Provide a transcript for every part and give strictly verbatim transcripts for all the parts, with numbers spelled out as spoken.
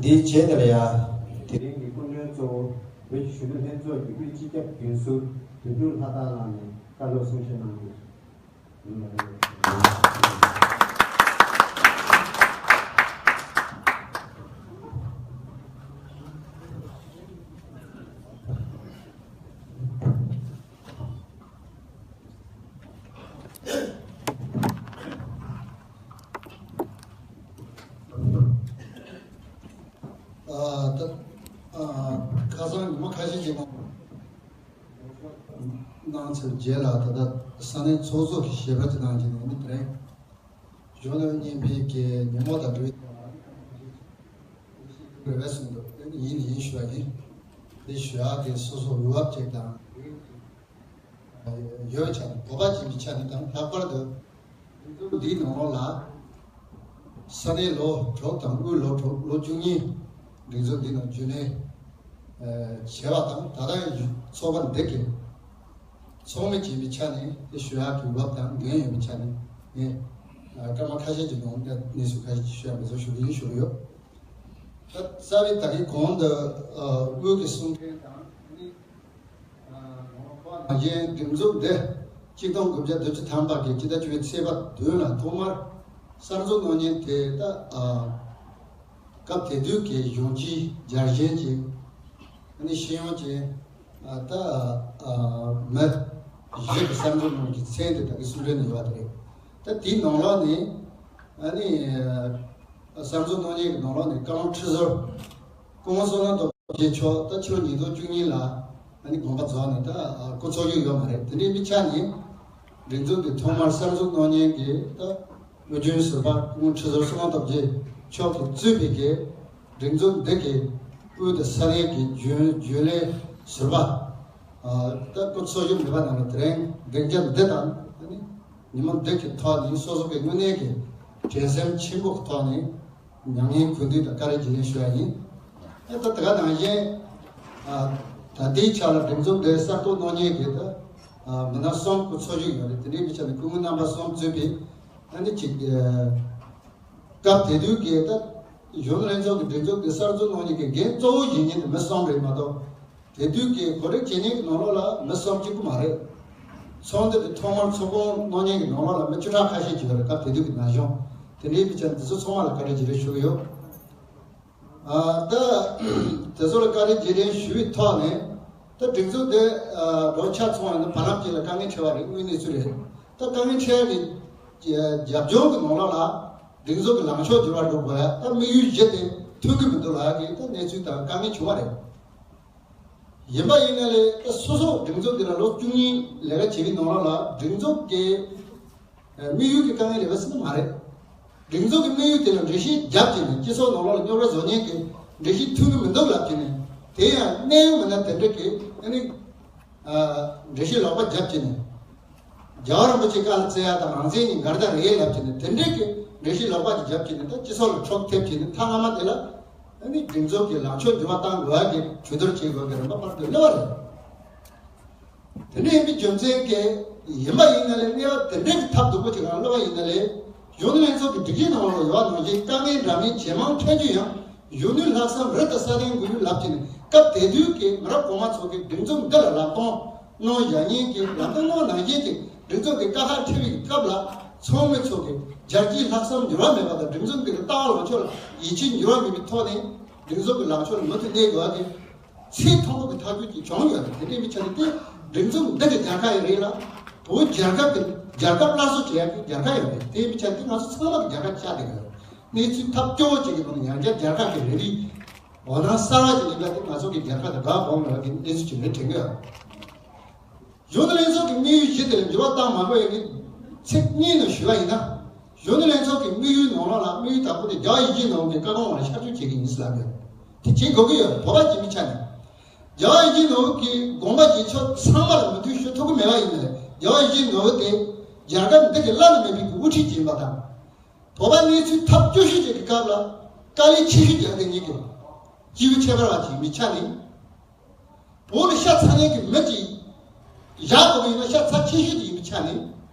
འདིའི་རྗེས་དེ་ལ་ཡ། དེ་རིང་གི་སྐུ་མགྲོན་གཙོ་བོ་བོད་ཀྱི་གཞོན་ནུ་ལྷན་ཚོགས་ཀྱི་དབུས་སྤྱི་ཁྱབ་རྒན་ཟུར་དོན་གྲུབ་ལྷ་དར་ལགས་ནས་བཀའ་སློབ་གསུང་བཤད་གནང་རྒྱུ། ཨ་ད་ཨ་ཁ་སང་ཉི་མ་ཁ་ཤས་ཀྱི་ནང་གནང་ཚར་རྗེས་ལ། ད་ལྟ་ས་གནས་ཚོགས་གཙོ་གི་ཞལ་པར་ཅིག་གནང་བྱས་ནས་ནི། དེ་རིང་གཞོན་ནུ་གཉིས་པའི་གི་ཉིན་མོ་དང་འབྲེལ་བའི་རེ་བ་གསུངས་འདུག་དེ་ནི་ཡིན་ཡིན་ཞུ་བ་ཡིན། དེ་ཞུ་ཡག་གི་སོ་སོ་འོས་འབབ་ཅིག་དང་ཡོད་ཆ་ནས། བོད་པ་ཡིན་པའི་ཆ་ནས་དང་། ལྷག་པར་དུ་འདིའི་ནང་ལོགས་ལ་ས་གནས་ལོ་དྲུག་དང་དབུས་ལོ་དྲུག་ལོ་བཅུ་གཉིས་སྒྲིག་འཛུགས་འདི་ནང་རྒྱུན་ལས་བྱས་པ་དང་། ད་ལྟ་ཚོགས་པ་འདི་གི་ཚོགས་མི་ཡིན་པའི་ཆ་ནས་དེ་ཞུ་ཡག་གི་འོས་འབབ་དང་འགན་ཡོད་པའི་ཆ་ནས། ངས་སྐར་མ་ཁ་ཤས་ཀྱི་ནང་གནས་ཚུལ་ཁ་ཤས་ཅིག་ཞུ་ཡག་འབད་བརྩོན་ཞུ་གི་ཡིན་ཞུ་གི་ཡོད། ད་རྩ་བའི་ད་གིན་གོང་དུ་དབུས་ཀྱི་གསུང་མཁན་དང་། ནང་པ་ནང་བཞིན་སྒྲིག་འཛུགས་འདི་གཅིག་སྟོང་དགུ་བརྒྱ་བདུན་ཅུ་ཐམ་པ་གི་སྤྱི་ཟླ་བཅུ་པའི་ཚེས་པ་བདུན་ལ་ཐོག་མར་གསར་འཛུགས་གནང་མཁན་དེ། ད་ཨ་སྐབས་དེ་དུས་ཀྱི་གཞོན་སྐྱེས་རྒྱལ་ཞེན་ཅན། ཨ་ནི་ཤེས་ཡོན་ཅན། ཨ་ད་ཨ་མི་བཞི་གི་གསར་འཛུགས་གནང་མཁན་གྱི་མཚན་དེ་ད་གིན་གསུང་གྲོས་ནས་ཡོད་པ་དེ་རེད། ད་དེའི་ནང་ལོགས་ནས་ཨ་ནི་གསར་འཛུགས་གནང་མཁན་གྱི་ནང་ལོགས་ནས་བཀའ་བློན་ཁྲི་ཟུར་སྐུ་ངོ་བསོད་ནམས་སྟོབས་རྒྱལ་མཆོག་ད་ཕྱི་ལོ་ཉིས་སྟོང་བཅུ་གཉིས་ལ་ཨ་ནི་དགོངས་པ་རྫོགས་ནས་ད་སྐུ་འཚོ་བཞུགས་ཡོད་མ་རེད། དེ་འདྲའི་མི་ཆ་ནས་སྒྲིག་འཛུགས་འདི་ཐོག་མར་གསར་འཛུགས་གནང་མཁན་གྱི་ད་དབུས་རྒྱུན་ཟུར་པ་སྐུ་ངོ་ཁྲི་ཟུར་བསོད་ནམས་སྟོབས་རྒྱལ་མཆོག་གིས་གཙོས་པའི་གི་སྒྲིག་འཛུགས་འདི་གི་དབུས་དང་ས་གནས་ཀྱི་རྒྱུན་རྒྱུན་ལས་ཟུར་པ། ཨ་ད་སྐུ་འཚོ་བཞུགས་མེད་པ་རྣམས་ལ་དེ་རིང་སྡིངས་ཆ་འདི་དང་ཨ་ནི་ཉིན་མོ་འདི་གི་ཐོག་ནས་སོ་སོ་གི་དངོས་གནས་ཀྱི་དྲན་སེམས་ཆེན་པོ་གི་ཐོག་ནས་མྱ་ངན་གུས་འདུད་དང་བཀའ་དྲིན་རྗེས་ལེན་ཞུ་ཡ་ཡིན། ཨ་ད་དེ་ག་ནང་བཞིན་ཨ་ད་ལྟའི་ཆ་ལ་སྒྲིག་འཛུགས་འདི་གསར་གཏོད་གནང་མཁན་གྱི་ད་ཨ་མི་སྣ་གསུམ་སྐུ་འཚོ་བཞུགས་ཡོད་རེད། དེ་འདྲའི་མི་ཆ་ནས་སྐུ་ངོ་རྣམ་པ་གསུམ་གཙོས་པའི་ཨ་ནི་ཅིག་ཨ་སྐབས་དེ་དུས་ཀྱི་ད་གཞོན་ནུ་ལྷན་ཚོགས་ཀྱི་སྒྲིག་འཛུགས་འདི་གསར་འཛུགས་གནང་མཁན་གྱི་འགན་གཙོ་བོ་བཞེས་མཁན་དེ་མི་གསུམ་རེད་མ་གཏོགས། དེ་དུས་ཀྱི་གོ་སྒྲིག་བྱེད་མཁན་གྱི་ནང་ལོགས་ལ་མི་གསུམ་གཅིག་པུ་མ་རེད། ཚོགས་འདུ་དེ་ཐོག་མར་ཚོགས་སྐོང་གནང་མཁན་གྱི་ནང་ལོགས་ལ་མི་བཅུ་ཕྲག་ཁ་ཤས་ཅིག་ཡོད་རེད། སྐབས་དེ་དུས་ཀྱི་ན་གཞོན་དེ་འདྲའི་མི་ཆ་འདི་ཚོ་ཚང་མ་ལ་བཀའ་དྲིན་རྗེས་ལེན་ཞུ་གི་ཡོད། ཨ་ད་དེ་ཚོ་ལ་བཀའ་དྲིན་རྗེས་ལེན་ཞུ་བའི་ཐོག་ནས། ད་སྒྲིག་འཛུགས་འདི་ཨ་ལོ་ཆ་ཚང་བ་ཡིན་ན་བར་ལམ་ཅིག་ལ་དཀའ་ངལ་འཕྲད་པ་རེད། དངོས་གནས་ཚུལ་རེད། ད་དཀའ་ངལ་འཕྲད་ཡ་གི་རྒྱབ་ལྗོངས་ཀྱི་ནང་ལོགས་ལ་སྒྲིག་འཛུགས་ཀྱི་ལངས་ཕྱོགས་འགྱུར་བ་འགྲོ་དགོས་ཡ། ད་དམིགས་ཡུལ་བཞི་དེ་མཐུན་གྱི་མི་འདུག་ལབ་ཡ་གི་ད་གནས་ཚུལ་དང་དཀའ་ངལ་བྱུང་བ་རེད། ཡིན་པ་ཡིན་ན་ལས་ད་སོ་སོ་སྒྲིག་འཛུགས་འདི་ལ་ལོ་བཅུ་གཉིས་ལས་ཀ་བྱེད་པའི་ནང་ལོགས་ལ་སྒྲིག་འཛུགས་ཀྱི་དམིགས་ཡུལ་གྱི་དཀའ་ངལ་རེད་པས་ཟེར་ན་མ་རེད། སྒྲིག་འཛུགས་ཀྱི་དམིགས་ཡུལ་དེ་ལ་འགྲེལ་བཤད་བརྒྱབ་བྱས་ནས། སྤྱི་ཚོགས་ནང་ལོགས་ལ་རྙོག་དྲ་བཟོ་མཁན་གྱི་འགྲེལ་བཤད་མཐུན་གྱི་མི་འདུག་ལབ་བྱས་ནས། དེ་ཡང་གནས་ཡོད་མི་སྣ་དེ་འདྲ་གིས་ཨ་ནི་ཨ་འགྲེལ་བཤད་ལོག་པ་བརྒྱབ་བྱས་ནས། རྒྱལ་བ་རིན་པོ་ཆེ་བཀའ་ལ་བརྩི་ཡ་དང་རང་བཙན་གཉིས་འགལ་ཟླ་རེད་ལབ་བྱས་ནས། དེ་འདྲའི་གི་འགྲེལ་བཤད་ལོག་པ་ཅིག་བརྒྱབ་བྱས་ནས། ད་སྤྱི་ཚོགས་ལ་འཕྲོག་ཐེབས་བྱས་ནས། མཐའ་མ་མ་དེ་ལ་ཨ་ནི་སྒྲིག་འཛུགས་ཀྱི་ལངས་ཕྱོགས་འགྱུར་བ་བཏང་དགོས་ཡ་གི་གྲོས་བསྡུར་བྱེད་དགོས་ཀྱི་རིམ་པ་བར་དུ་སླེབས་པ་རེད། དེ་འདྲ་ཡིན་པའི་རྒྱུ་མཚན་གྱིས་ཡིན་པ་ཡིན་ན་ལས། གནས་བབ་དེ་འདྲའི་གི་ཐབས་སྡུག་པོ་ཅིག་ལ་སླེབས་པ་ཡིན་ན་ལས། གཞོན་ནུ་ལྷན་ཚོགས་ཀྱི་སྒྲིག་གཞི་ནང་ལ་ཡོད་པ་ནང་བཞིན་དཀའ་ངལ་འདྲ་མིན་ཇེ་མང་ཐོན་རྒྱུ་ཡང་། གཞོན་ནུའི་ལྷག་བསམ་རི་དང་ས་གདན་དགོས་ཡོད་ལབ་བྱས་ནས། སྐབས་དེ་དུས་ཀྱི་མི་རབས་གོང་མ་ཚོ་གིས་སྒྲིག་འཛུགས་འདི་ལ་ལམ་སྟོན་གནང་བཞག་མཁན་གྱི། ལམ་སྟོན་གནང་ནང་བཞིན་གྱི་སྒྲིག་འཛུགས་ཀྱི་བཀའ་ཤག་ཁྲིད་པའི་སྐབས་ལ། ཚོགས་མི་ཚོ་གི་རྒྱལ་སྤྱིའི་ལྷག་བསམ་འགྱུར་བ་མེད་པ་དང་། སྒྲིག་འཛུགས་འདི་གི་ལྟ་བ་ལངས་ཕྱོགས་ལ་ཡིད་ཆེས་འགྱུར་བ་མེད་པའི་ཐོག་ནས། སྒྲིག་འཛུགས་ཀྱི་ལངས་ཕྱོགས་ལ་མུ་མཐུད་གནས་དགོས་པ་དེ་ཚད་མཐོན་པོ་གི་ཐག་གཅོད་ཅིག་བྱུང་ཡོད་རེད། དེ་འདྲའི་མི་ཆ་ནས་དེ་སྒྲིག་འཛུགས་འདི་གི་རྒྱལ་ཁ་ཡང་རེད་ལ། བོད་རྒྱལ་ཁབ་ཀྱི་རྒྱལ་ཁབ་སླར་གསོ་བྱེད་ཡག་གི་རྒྱལ་ཁ་ཡང་རེད། དེའི་མི་ཆ་དེ་ང་ཚོ་ཚང་མ་གི་རྒྱལ་ཁ་ཆགས་བསྡད་ཡོད། གནས་ཚུལ་ཐབས་སྐྱོ་བོ་ཅིག་གི་ཐོག་ནས་ཡང་བསྐྱར་རྒྱལ་ཁབ་ཀྱི་རེ་ལི་འོ་ན་གསར་བ་ཅིག་ཡིན་པ་དེ་ང་ཚོ་གི་རྒྱལ་ཁབ་དང་དགའ་དགོངས་མེད་པ་གི་གནས་ཚུལ་ཅིག་རེད་དྲན་གི་ཡོད། གཞོན་ནུ་ལྷན་ཚོགས་ཀྱི་དམིགས་ཡུལ་བཞི་དེ་ལ་འགྱུར་བ་བཏང་མ་དགོས་ཡ་གི་ཚིག་གཉིས་ནང་ཞུས་པ་ཡིན་ན། གཞོན་ནུ་ལྷན་ཚོགས་ཀྱི་དམིགས་ཡུལ་ནང་ལོགས་ལ། དམིགས་ཡུལ་དང་པོ་དེ་རྒྱལ་བ་ཡིད་བཞིན་ནོར་བུ་གི་བཀའ་དགོངས་ལ་ཤར་བསྐྱོད་བྱེད་ཀྱི་ཡིན་ཟེར་ལབ་ཡོད། དེ་བྱེད་དགོས་ཀྱི་ཡོད། བོད་པ་གཅིག་མིན་ཆ་ནས། རྒྱལ་བ་ཡིད་བཞིན་ནོར་བུ་གི་དགོངས་པ་བཞེས་ཕྱོགས་ཚང་མ་ལ་མོས་མཐུན་ཞུ་ཐུབ་ཀྱི་མེད་པ་ཡིན་ན། རྒྱལ་བ་ཡིད་བཞིན་ནོར་བུ་དེ་རྒྱལ་ཁབ་འདི་གི་བླ་ན་མེད་པའི་གི་དབུ་ཁྲིད་ཅིག་ཡིན་པ་དང་། བོད་པ་གནས་ཚུལ་ཐབས་སྐྱོ་ཤོས་ཅིག་གི་སྐབས་ལ་དཀའ་ལས་ཆེ་ཤོས་ཀྱི་ཨ་དེ་ཉིད་ཀྱི་སྐྱེས་བུ་ཁྱད་པར་བ་ཅིག་ཡིན་པའི་ཆ་ནས། བོད་ལ་ཤ་ཚ་མཁན་གྱི་མི་ཅིག་བཞག་དགོས་ཀྱི་ཡིན་ན། ཤ་ཚ་ཆེ་ཤོས་ཅིག་ཡིན་པའི་ཆ་ནས།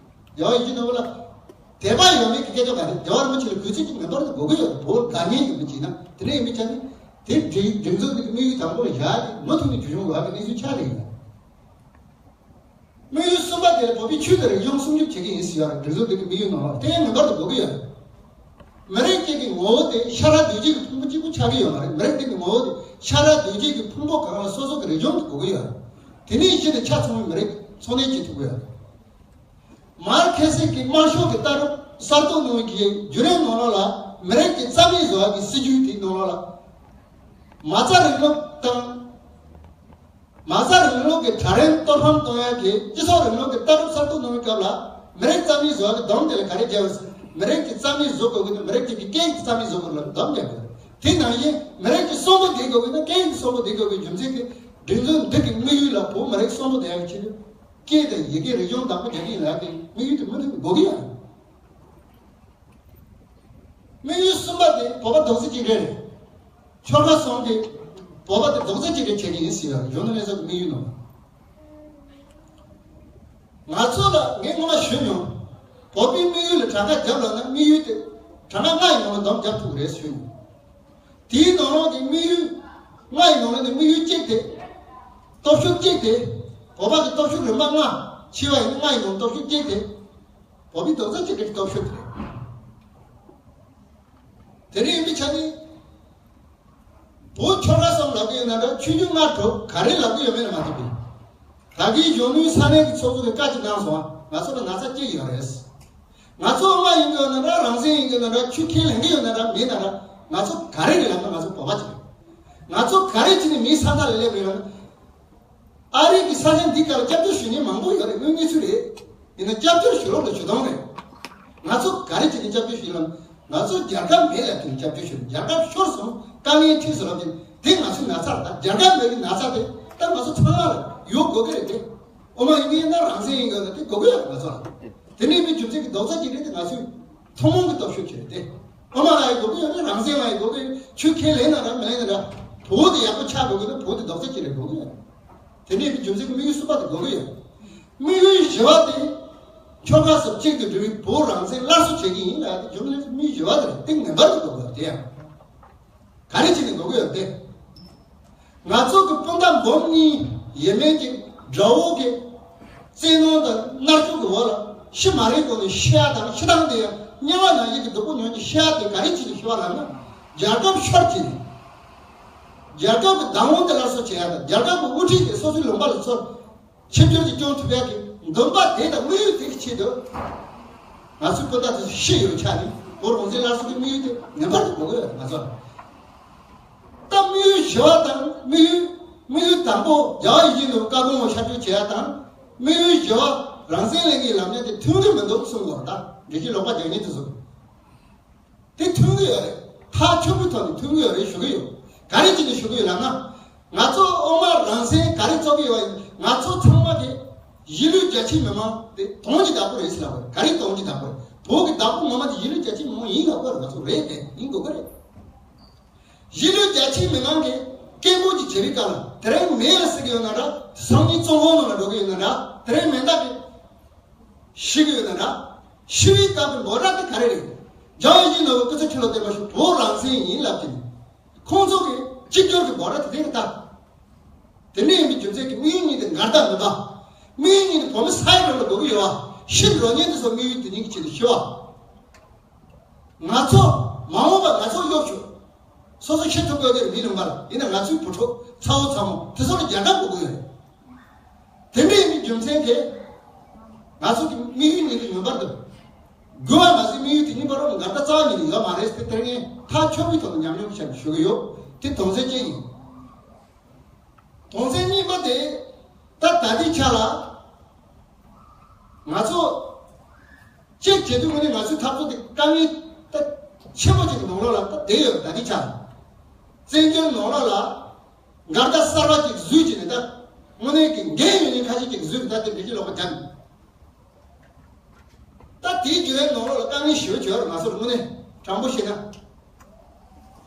རྒྱལ་བ་ཡིད་བཞིན་ནོར་བུ་ལ་དད་པ་ཡོད་མེད་ཀྱི་སྐད་ཆ་མ་རེད། རྒྱལ་བ་རིན་པོ་ཆེ་ལ་གུས་བརྩི་ཅིག་ངེས་པར་དུ་དགོས་ཀྱི་ཡོད། བོད་དགའ་མཁན་གྱི་མི་ཅིག་ན། དེ་འདྲ་ཡིན་པའི་ཆ་ནས། དེ་སྒྲིག་སྒྲིག་འཛུགས་འདི་གི་དམིགས་ཡུལ་དང་པོ་ལ་བཞག་སྟེ་མུ་མཐུད་ནས་རྒྱུན་འཁྱོངས་ཡོང་བ་གི་གནས་ཚུལ་ཆགས་བསྡད་ཡོད། དམིགས་ཡུལ་གསུམ་པ་དེ་ལ་བོད་པའི་ཆོས་དང་རིག་གཞུང་སྲུང་སྐྱོབ་བྱེད་ཀྱི་ཡིན་ཟེར་བ་རེད། སྒྲིག་འཛུགས་འདི་གི་དམིགས་ཡུལ་ནང་ལ་དེ་ངེས་པར་དུ་དགོས་ཀྱི་ཡོད། མི་རིགས་གཅིག་གི་ངོ་བོ་དེ་ཤ་ཁྲག་གདོས་བཅས་ཀྱི་ཕུང་པོ་གཅིག་པུ་ཆགས་ཀྱི་ཡོད་མ་རེད། མི་རིགས་འདི་གི་ངོ་བོ་དེ་ཤ་ཁྲག་གདོས་བཅས་ཀྱི་ཕུང་པོ་གང་ལ་སོ་སོ་གི་རིག་གཞུང་དེ་དགོས་ཀྱི་ཡོད་རེད། དེ་ནས་གཞི་ནས་ཆ་ཚང་བའི་མི་རིགས་འཚོ་གནས་བྱེད་ཐུབ་ཀྱི་ཡོད་རེད། མར་ཁེ་སི་གི་དམར་ཤོག་གི་ལྟ་གྲུབ་གསར་གཏོད་གནང་བའི་གི་བརྒྱུད་རིམ་ནང་ལོགས་ལ་མི་རིགས་ཀྱི་རྩ་མེད་བཟོ་བ་གི་སྲིད་ཇུས་དེ་ནང་ལོགས་ལ། མ་རྩ་རིང་ལུགས་དང་། མ་རྩ་རིང་ལུགས་ཀྱི་གྲལ་རིམ་གཏོར་ཕམ་གཏོང་ཡག་གི་སྤྱི་ཚོགས་རིང་ལུགས་ཀྱི་ལྟ་གྲུབ་གསར་གཏོད་གནང་བའི་སྐབས་ལ་མི་རིགས་རྩ་མེད་བཟོ་བ་གི་སྡོམ་དེ་ལ་ག་རེ་བརྒྱབ་ཡོད་ཟེར། མི་རིགས་ཀྱི་རྩ་མེད་བཟོ་དགོས་ཀྱི་ན་མི་རིགས་ཀྱི་སྐད་ཀྱི་རྩ་མེད་བཟོ་དགོས་ལ་སྡོམ་བརྒྱབ་ཡོད། དེ་ནང་བཞིན་མི་རིགས་ཀྱི་གསོན་པོ་ལྡན་དགོས་ཀྱི་ན་སྐད་ཀྱི་གསོན་པོ་ལྡན་དགོས་ཀྱི་རྒྱུ་མཚན་གྱིས་སྒྲིག་འཛུགས་འདི་གི་དམིགས་ཡུལ་ལ་བོད་མི་རིགས་གསོན་པོ་ལྡན་ཡག་གི་ཆེད་དུ། སྐད་དང་ཡི་གེ་རིག་གཞུང་བདག་པོ་རྒྱག་གི་ཡིན་ལབ་ཀྱི་དམིགས་ཡུལ་དེ་མུ་མཐུད་དགོས་ཀྱི་ཡོད། དམིགས་ཡུལ་གསུམ་པ་དེ་བོད་པ་རྡོག་རྩ་གཅིག་སྒྲིལ་རེད། ཆོལ་ཁ་གསུམ་གྱི་བོད་པ་དེ་རྡོག་རྩ་གཅིག་སྒྲིལ་བྱེད་ཀྱི་ཡིན་ཟེར་ཡག་གཞོན་ནུ་ལྷན་ཚོགས་ཀྱི་དམིགས་ཡུལ་ནང་། ང་ཚོ་ལ་ངས་སྔོན་མ་ཞུས་མྱོང་། བོད་པའི་དམིགས་ཡུལ་ལ་གྲངས་ཀ་བརྒྱབ་ལབ་ན་དམིགས་ཡུལ་དེ་གྲངས་ཀ་ལྔ་ཡི་ནང་ལ་སྡོམ་རྒྱག་ཐུབ་ཀྱི་རེད་ཞུས་མྱོང་། དེའི་ནང་ལོགས་ཀྱི་དམིགས་ཡུལ་ལྔ་ཡི་ནང་ལོགས་ནས་དམིགས་ཡུལ་གཅིག་དེ། སྟོབས་ཤུགས་གཅིག་དེ། བོད་པ་གི་སྟོབས་ཤུགས་རིམ་པ་ལྔ། ཕྱི་པ་ཡིན་ན་ལྔ་ཡི་ནང་སྟོབས་ཤུགས་གཅིག་དེ། བོད་པའི་རྡོག་རྩ་གཅིག་གི་སྟོབས་ཤུགས་དེ་རེད། དེ་འདྲ་ཡིན་པའི་ཆ་ནས། བོད་ཆོལ་ཁ་གསུམ་ལབ་ཀྱི་ཡོད་ན་འདྲ། ཆོས་བརྒྱུད་ལྔ་དྲུག་ག་རེ་ལབ་ཀྱི་ཡོད་མེད་ལ་མ་ལྟོས་པའི། ད་གིན་གཞོན་ནུའི་ས་གནས་ཀྱི་ཚོགས་གཙོ་གིས་བཀའ་ཅིག་གནང་སོང་། ང་ཚོ་ལ་ན་ཚ་གཅིག་ཡོད་རེད། ང་ཚོ་དབུ་མ་ཡིན་གྱི་ཡོད་ན་འདྲ། རང་བཙན་ཡིན་གྱི་ཡོད་ན་འདྲ། ཆོས་ཁས་ལེན་གྱི་ཡོད་ན་འདྲ། མེད་ན་འདྲ། ང་ཚོ་ག་རེ་རེད་ལབ་ན་ང་ཚོ་བོད་པ་ཅིག་རེད། ང་ཚོ་ག་རེ་བྱས་ནས་མིའི་ས་མཐའ་ལ་སླེབས་རེད་ལབ་ན། ཨ་རི་གི་ས་ཆ་འདི་ག་ལ་སྐྱབས་བཅོལ་ཞུ་མཁན་མང་པོ་ཡོད་རེད། དངོས་གནས་ཚུལ་རེད། ཡིན་ན་སྐྱབས་བཅོལ་ཞུ་ལོག་ལ་ཞུ་སྟངས་རེད། ང་ཚོ་ག་རེ་བྱས་ནས་སྐྱབས་བཅོལ་ཞུ་ལབ་ན། ང་ཚོ་རྒྱལ་ཁབ་མེད་ལབ་དུས་སྐྱབས་བཅོལ་ཞུ་རེད། རྒྱལ་ཁབ་ཤོར་སོང་། དཀའ་ངལ་འཕྲད་སོང་ལབ་དུས་དེ་ང་ཚོའི་ན་ཚ་རེད། ད་རྒྱལ་ཁབ་མེད་པའི་ན་ཚ་དེ་ད་ང་ཚོ་ཚང་མ་ལ་ཡོད་དགོས་ཀྱི་རེད་དེ། དབུ་མ་ཡིན་གྱི་ཡིན་ན་རང་བཙན་ཡིན་གྱི་ཡོད་ན་དེ་དགོས་ཀྱི་ཡོད་རེད་ང་ཚོ་ལ། དེ་འདྲ་ཡིན་པའི་རྒྱུ་མཚན་གྱིས་རྡོག་རྩ་གཅིག་སྒྲིལ་དེ་ང་ཚོའི་ཐུན་མོང་གི་སྟོབས་ཤུགས་ཅིག་རེད་དེ། དབུ་མ་ལ་ཡང་དགོས་ཀྱི་ཡོད་རེད། རང་བཙན་ལ་ཡང་དགོས་ཀྱི་ཡོད་རེད། ཆོས་ཁས་ལེན་ན་འདྲ་མི་ལེན་ན་འདྲ། བོད་དེ་ཡག་པོ་ཆགས་དགོས་ཀྱི་ན་བོད་དེ་རྡོག་རྩ་གཅིག་སྒྲིལ་དགོས་ཀྱི་ཡོད་རེད། དེ་འདྲ་ཡིན་པའི་རྒྱུ་མཚན་གྱིས་དམིགས་ཡུལ་གསུམ་པ་དེ་དགོས་ཀྱི་ཡོད་རེད། དམིགས་ཡུལ་བཞི་པ་དེ། ཆོལ་ཁ་གསུམ་གཅིག་ཏུ་སྒྲིལ་བའི་བོད་རང་བཙན་སླར་གསོ་བྱེད་ཀྱི་ཡིན་ལབ་དེ་རྒྱུ་མཚན་དམིགས་ཡུལ་བཞི་པ་དེ་རེད། དེ་ངེས་པར་དུ་དགོས་ཀྱི་ཡོད་རེད་དེ་ཡང་། ག་རེ་བྱས་ནས་དགོས་ཀྱི་ཡོད་དེ། ང་ཚོ་གི་སྤུན་ཟླ་འབུམ་གཉིས་ཡས་མས་ཀྱི་དགྲ་བོ་གི་བཙན་གནོན་དང་མནར་གཅོད་ཀྱི་འོག་ལ་ཤི་མ་རན་གོང་ནས་ཤི་ཡ་དང་། ཤི་སྟངས་དེ་ཡང་དམྱལ་བ་ནང་བཞིན་གྱི་སྡུག་པོ་མྱོང་གི་ཤི་ཡ་དེ་ག་རེ་བྱས་ནས་ཤི་བ་ལབ་ན། རྒྱལ་ཁབ་ཤོར་བྱས་ནས། རྒྱལ་ཁབ་ཀྱི་བདག་དབང་དེ་སླར་གསོ་བྱེད་ཡ་དང་། རྒྱལ་ཁབ་ཀྱི་དབུ་ཁྲིད་དེ་སོ་སོའི་ལུང་པ་ལ་ཚུར་ཆིབས་བསྒྱུར་གྱིས་སྐྱོང་ཐུབ་ཡག་གི་འདུན་པ་དེ་དང་དམིགས་ཡུལ་དེ་གི་ཆེད་དུ། ང་ཚོའི་སྤུན་ཟླ་དེ་ཚོ་ཤི་ཡོད་ཆ་ནས་བོད་རང་བཙན་སླར་གསོ་གི་དམིགས་ཡུལ་དེ་ངེས་པར་དུ་དགོས་ཀྱི་ཡོད་རེད་ང་ཚོ་ལ། ད་དམིགས་ཡུལ་བཞི་པ་དང་དམིགས་ཡུལ། དམིགས་ཡུལ་དང་པོ་རྒྱལ་བ་ཡིད་བཞིན་ནོར་བུ་བཀའ་དགོངས་ལ་ཤར་བསྐྱོད་བྱེད་ཡ་དང་། དམིགས་ཡུལ་བཞི་པ་རང་བཙན་ལེན་གྱི་ལམ་སྟོན་དེ་མཐུན་གྱི་མི་འདུག་གསུང་དགོས་རེད། ད་འགྲེལ་བཤད་ལོག་པ་རྒྱག་མཁན་དེ་ཚོ། དེ་མཐུན་གྱི་ཡོད་རེད། ཐག་ཆོད་པོའི་ཐོག་ནས་མཐུན་གྱི་ཡོད་རེད་ཞུ་གི་ཡོད། ག་རེ་བྱས་ནས་ཞུ་གི་ཡོད་ལབ་ན། ང་ཚོ་དབུ་མ་རང་བཙན་ག་རེ་རྩོད་ཀྱི་ཡོད་ཡིན། ང་ཚོ་ཚང་མ་དེ་གཞིས་ལུས་རྒྱ་ཆེའི་མི་མང་དེ་དོན་གྱི་བདག་པོ་རེད་ཟེར་ལབ་པ་རེད། ག་རེ་དོན་གྱི་བདག་པོ་རེད། བོད་ཀྱི་བདག་པོ་ངོ་མ་དེ་གཞིས་ལུས་རྒྱ་ཆེའི་མི་མང་ཡིན་ལབ་པ་རེད། ང་ཚོ་རེད་དེ་ཡིན་དགོས་ཀྱི་རེད། གཞིས་ལུས་རྒྱ་ཆེའི་མི་མང་གིས་སྐད་འབོད་ཅིག་བྱེད་པའི་སྐབས་ལ། དེ་རིང་མེད་ལ་ཟེར་གྱི་ཡོད་ན་འདྲ། སང་ཉིན་བཙོན་ཁང་ནང་ལ་འགྲོ་གི་ཡོད་ན་འདྲ། དེ་རིང་མེ་མདའ་གིས་ཤི་གི་ཡོད་ན་འདྲ། ཤི་བའི་སྐབས་ཀྱི་འབོད་སྒྲ་དེ་ག་རེ་རེད། རྒྱལ་བ་ཡིད་བཞིན་ནོར་བུ་སྐུ་ཚེ་ཁྲི་ལོ་བརྟན་པར་ཤོག་བོད་རང་བཙན་ཡིན་ལབ་ཀྱི་ནས། ཁོང་ཚོ་གི་གཅིག་གྱུར་གྱི་འབོད་སྒྲ་དེ་དེ་རེད་ད། དེ་འདྲ་ཡིན་པའི་རྒྱུ་མཚན་གྱིས་དམིགས་ཡུལ་གཉིས་དེ་ངར་ལྡབ་མི་འབབ། དམིགས་ཡུལ་གཉིས་དེ་བོད་མི་ས་ཡི་རང་ལ་དགོས་ཀྱི་ཡོད་པ། ཤི་འགྲོ་མཁན་དེ་ཚོ་དམིགས་ཡུལ་དེ་གཉིས་ཀྱི་ཆེད་དུ་ཤི་བ། ང་ཚོ་མ་འོངས་པ་ང་ཚོ་གཡོག་ཆོག་སོ་སོ་ཤི་ཐུབ་དགོས་དེ་རེད། མི་ལུང་པ་ལ་ཡིན་ན་ང་ཚོའི་བུ་ཕྲུག་ཚ་བོ་ཚ་མོ་དེ་ཚོ་ལ་རྒྱལ་ཁབ་དགོས་ཀྱི་ཡོད་རེད། དེ་འདྲ་ཡིན་པའི་རྒྱུ་མཚན་དེ། ང་ཚོ་གི་དམིགས་ཡུལ་གཉིས་ཀྱི་ངེས་པར་དུ། དགོས་པ་མ་ཟད་དམིགས་ཡུལ་དེ་གཉིས་བར་ལ་འགལ་ཟླ་རྩ་བ་ཉིད་ནས་ཡོད་མ་རེད་ཟེར་དེ་ངས་ཐག་ཆོད་པོའི་ཐོག་ནས་ཉམས་མྱོང་གི་ཆ་ནས་ཞུ་གི་ཡོད། དེ་དོན་ཚན་གཅིག་ཡིན། དོན་ཚན་གཉིས་པ་དེ། ད་ད་ལྟའི་ཆ་ལ། ང་ཚོ་གཅིག་བྱེད་དུས་དངོས་གནས་ང་ཚོའི་འཐབ་རྩོད་དེ་དཀའ་ངལ་ད་ཆེན་པོ་ཅིག་གི་ནང་ལོགས་ལ་ད་བསྡད་ཡོད་རེད། ད་ལྟའི་ཆ་ལ་བཙན་བྱོལ་ནང་ལོགས་ལ་འགལ་ཟླ་གསར་པ་ཅིག་བཟོས་བྱས་ནས། ད་དངོས་གནས་ཀྱི་འགན་ཡོད་མཁན་ཁ་ཤས་ཅིག་བཟོས་ནས་ད་དེ་འགྲེལ་བཤད་ལོག་པ་རྒྱབ་ནས། ད་དེའི་བརྒྱུད་རིམ་ནང་ལོགས་ལ་དཀའ་ངལ་ཞེ་པོ་ཅིག་ཡོད་རེད། ང་ཚོར་དངོས་གནས་དྲང་པོ་བཤད་ན།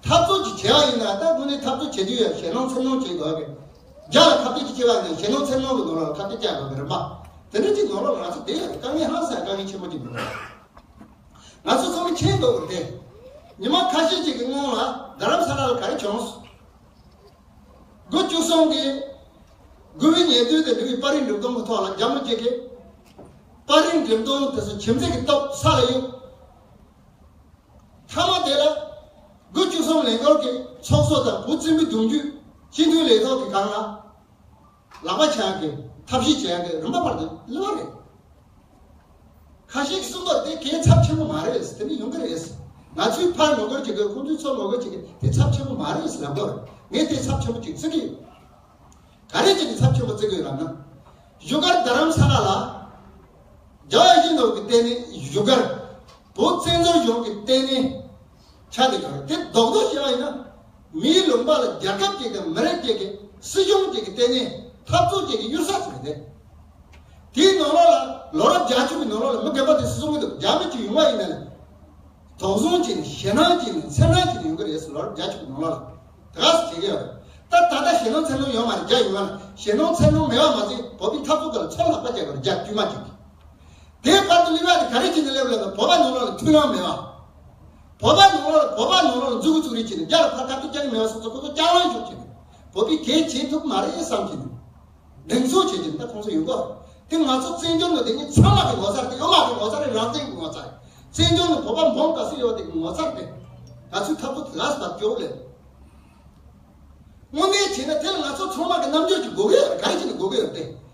འཐབ་རྩོད་ཅིག་བྱས་པ་ཡིན་ན་ད་དངོས་གནས་འཐབ་རྩོད་བྱེད་དུས་ཡང་ཞེད་སྣང་འཚེར་སྣང་བྱེད་དགོས་པས། རྒྱ་ལ་ཁ་གཏད་ཅིག་བྱས་པ་ཡིན་ན་ཞེད་སྣང་འཚེར་སྣང་གི་ནང་ལ་ཁ་གཏད་བཅག་དགོས་པའི་རིམ་པ། དེ་འདྲ་ཅིག་ནང་ལོགས་ལ་ང་ཚོ་བསྡད་ཡོད་རེད། དཀའ་ངལ་ཧང་སང་དཀའ་ངལ་ཆེན་པོ་ཅིག་འདུག་ང་ཚོ་ཚང་མས་མཁྱེན་དགོས་པ་རེད་དེ། ཉི་མ་ཁ་ཤས་ཅིག་གི་སྔོན་ལ་རྡ་རམ་ས་ལ་ལ་ག་རེ་བྱུང་སོང་ དགུ་བཅུ་གསུམ་གྱི་དགུ་པའི་ཉེར་བདུན་དུ་འབྲི་བའི་པར་རིས་འགྲེམས་སྟོན་གྱི་ཐོག་ལ་རྒྱ་མི་གཅིག་གིས་པར་རིས་འགྲེམས་སྟོན་དེ་ཚོ་ཁྱིམ་མཚེས་ཀྱི་སྟོབས་ས་ལ་གཡུག་མཐའ་མ་དེ་ལ་དགུ་བཅུ་གསུམ་ལས་འགུལ་གྱི་ཚོགས་གཙོ་དང་བུ་བཙན་པོའི་གདུང་རྒྱུད་སྤྱི་འཐུས་ལས་ཐོག་གི་སྒང་ལ་ལག་པ་འཆང་གི་ཐབས་ཤེས་བྱེད་ཡག་གི་རིམ་པ་བར་དུ་སླེབས་པ་རེད། ཁ་ཤས་ཀྱིས་གསུངས་པ་དེ་གལ་ཚབས་ཆེན་པོ་མ་རེད། དེ་ནི་ཡོང་གི་རེད། ང་ཚོས་ཕར་ངོ་རྒོལ་བྱེད་དགོས། ཁོང་ཚོས་ཚུར་ངོ་རྒོལ་བྱེད་དགོས། དེ་ཚབས་ཆེན་པོ་མ་རེད་ལབ་དགོས་རེད། ངས་དེ་ཚབས་ཆེན་པོ་ཅིག་བརྩི་གི་ཡོད། ག་རེ་བྱས་ནས་ཚབས་ཆེན་པོ་བརྩི་དགོས་ལབ་ན། བཞུགས་སྒར་རྡ་རམ་ས་ལ་ལ་རྒྱལ་བ་ཡིད་བཞིན་ནོར་བུའི་ལྟེ་གནས། བཞུགས་སྒར་བོད་བཙན་འཛུལ་གཞུང་གི་ལྟེ་གནས་ཆགས་བསྡད་ཀྱི་ཡོད་རེད། དེ་རྡོག་རྡོག་བཤད་པ་ཡིན་ན། མིའི་ལུང་པ་ལ་རྒྱལ་ཁབ་ཅིག་དང་མི་རིགས་ཅིག་གི་སྲིད་གཞུང་ཅིག་གི་ལྟེ་གནས། འཐབ་རྩོད་ཅིག་གི་གཡུལ་ས་ཅིག་རེད། དེའི་ནང་ལོགས་ལ་ལོ་རབས་བརྒྱད་ཅུ་གི་ནང་ལོགས་ལ་མི་རྒན་པ་དེ་སུ་གསུང་གི་འདུག་རྒྱ་མི་ཅིག་ཡོང་བ་ཡིན་ན་ལས། དོགས་ཟོན་བྱས་ནས་ཞེད་སྣང་བྱས་ནས་འཚེར་སྣང་བྱས་ནས་ཡོང་གི་རེད་ཟེར། ལོ་རབས་བརྒྱད་ཅུ་གི་ནང་ལོགས་ལ་དེ་ག་སེ་བྱེད་ཀྱི་ཡོད་རེད། ད་ད་ལྟ་ཞེད་སྣང་འཚེར་སྣང་ཡོད་མ་རེད། རྒྱ་ཡོད་མ་རེད། ཞེད་སྣང་འཚེར་སྣང་མེད་པ་མ་ཟད་བོད་པའི་འཐབ་རྩོད་སྐོར་ལ་ཚུར་ལག་པ་བརྒྱབ་པ་རེད། རྒྱ་དཀྱུས་མ་ཅིག་གིས། དེའི་བར་དུ་སླེབས་ཡག་དེ་ག་རེ་བྱས་ནས་སླེབས་ལབ་ན། བོད་པ་ནང་ལོགས་ལ་མཐུན་སྣང་མེད་པ། བོད་པ་ནང་ལོགས་ལ་བོད་པ་ནང་ལོགས་ལ་འཛུགས་སྐྲུན་བྱས་ནས་རྒྱ་ལ་ཕར་ཁ་གཏད་རྒྱག་གི་མེད་པ་སོང་ཙང་ཁོ་ཚོ་སྐྱག་ལང་ཤོར་བྱས་ནས་བོད་པས་གལ་བྱེད་ཐུབ་མ་རེད་བསམ་བྱས་ནས། གདེང་ཚོད་བྱེད་ཀྱི་ད་ཁོང་ཚོ་ཡོང་གི་རེད། དེ་ང་ཚོ་བཙན་བྱོལ་ནང་བསྡད་མཁན་ཚང་མ་གི་ངོ་ཚ་རེད། དེ་ཡོད་མ་རེད། ངོ་ཚ་རེད། རང་བཙན་གྱི་ངོ་ཚ་རེད། བཙན་བྱོལ་ནང་བོད་པ་འབུམ་ག་ཚོད་ཡོད་དེ་གི་ངོ་ཚ་རེད། དེ་ང་ཚོའི་འཐབ་རྩོད་དེ་ལ་སྦ་སྐྱོ་ལས། དངོས་གནས་བྱས་ན་དེ་ལ་ང་ཚོ་ཚང་མ་གི་རྣམ་འགྱུར་ཅིག་དགོས་ཀྱི་ཡོད་རེད། ག་རེ་བྱས་ནས་དགོས་ཀྱི་ཡོད་རེད་དེ།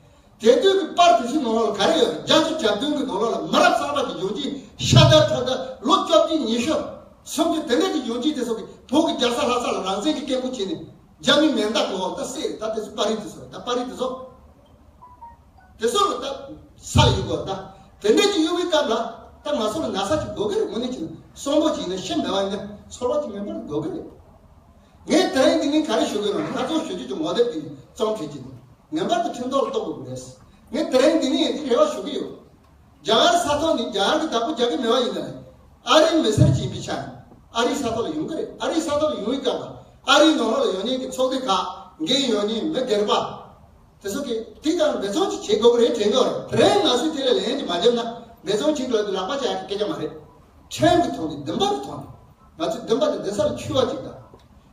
དེ་དུས་ཀྱི་པར་དེ་ཚོའི་ནང་ལོགས་ལ་ག་རེ་ཡོད་རེད། རྒྱ་མཚོ་བརྒྱབ་སྟོན་གྱི་ནང་ལོགས་ལ་མི་རབས་གསར་པ་གི་ཡོང་རྒྱུ་ཤ་སྟག་ཁྲག་སྟག་ལོ་བཅོ་བརྒྱད་ཉི་ཤུ་སུམ་ཅུ་དེ་འདྲ་གི་ཡོང་རྒྱུ་དེ་ཚོ་གི་བོད་ཀྱི་རྒྱལ་ས་ལྷ་ས་ལ་རང་བཙན་གྱི་སྐད་འབོད་བྱས་ནས། རྒྱ་མི་མེ་མདའ་གོ་ད་སེ་ད་དེ་ཚོ་པར་རིས་དེ་ཚོ་ད་པར་རིས་དེ་ཚོ། དེ་ཚོ་ལ་ད་ས་ལ་གཡུག་དགོས། ད་དེ་འདྲ་ཅིག་གཡུག་པའི་སྐབས་ལ་ད་ང་ཚོ་ལ་ན་ཚ་ཅིག་དགོས་ཀྱི་རེད། དངོས་གནས་ཅིག་གསོན་པོ་ཅིག་ཡིན་ན་ཤི་མེད་པ་ཡིན་ན་ཚོར་བ་ཅིག་མེད་པར་དགོས་ཀྱི་རེད། ངས་དེ་རིང་འདི་ནས་ག་རེ་ཞུ་གི་ཡོད་ན། སྣ་ཚོགས་ཞུ་རྒྱུ་ཅིག་ངོ་དེབ་འདི་ནས་རྩོམ་བྲིས་ཀྱི་འདུག་ངེས་པར་དུ་ཁྲིམས་ཐོག་ལ་གཏོགས་དགོས་ཀྱི་རེད། ངས་དེ་རིང་འདི་ནས་འདི་རེ་བ་ཞུ་གི་ཡོད། རྒྱ་གར་ས་ཐོག་ནས་རྒྱ་གར་གྱི་བདག་པོ་རྒྱག་གི་མེད་པ་ཡིན་ན། ཨ་རིའི་མི་སེར་ཅིག་ཡིན་པའི་ཆ་ནས་ཨ་རིའི་ས་ཐོག་ལ་ཡོང་གི་རེད། ཨ་རིའི་ས་ཐོག་ལ་ཡོང་བའི་སྐབས་ལ་ཨ་རིའི་ནང་ལོགས་ལ་ཡོད་མཁན་གྱི་ཚོགས་སྡེ་ཁག་འགན་ཡོད་མཁན་མི་སྒེར་པ་དེ་ཚོ་གིས་དེ་ལྟར་འབད་བརྩོན་ཅིག་བྱེད་དགོས་ཀྱི་རེད་དྲན་གྱི་ཡོད་རེད། དེ་རིང་ང་ཚོས་དེ་ལ་ལན་ཅིག་མ་བརྒྱབ་ན་འབད་བརྩོན་བྱེད་དགོས་ལབ་དུས་ལག་པ་བྱ་ཡག་གི་སྐད་ཆ་མ་རེད། ཁྲིམས་ཀྱི་ཐོག་ནས་འདུན་པ་གི་ཐོག་ནས་ང་ཚོའི་འདུན་པ་དེ་འདུན་ས་ལ་འཁྱུད་པ་ཅིག་དང་།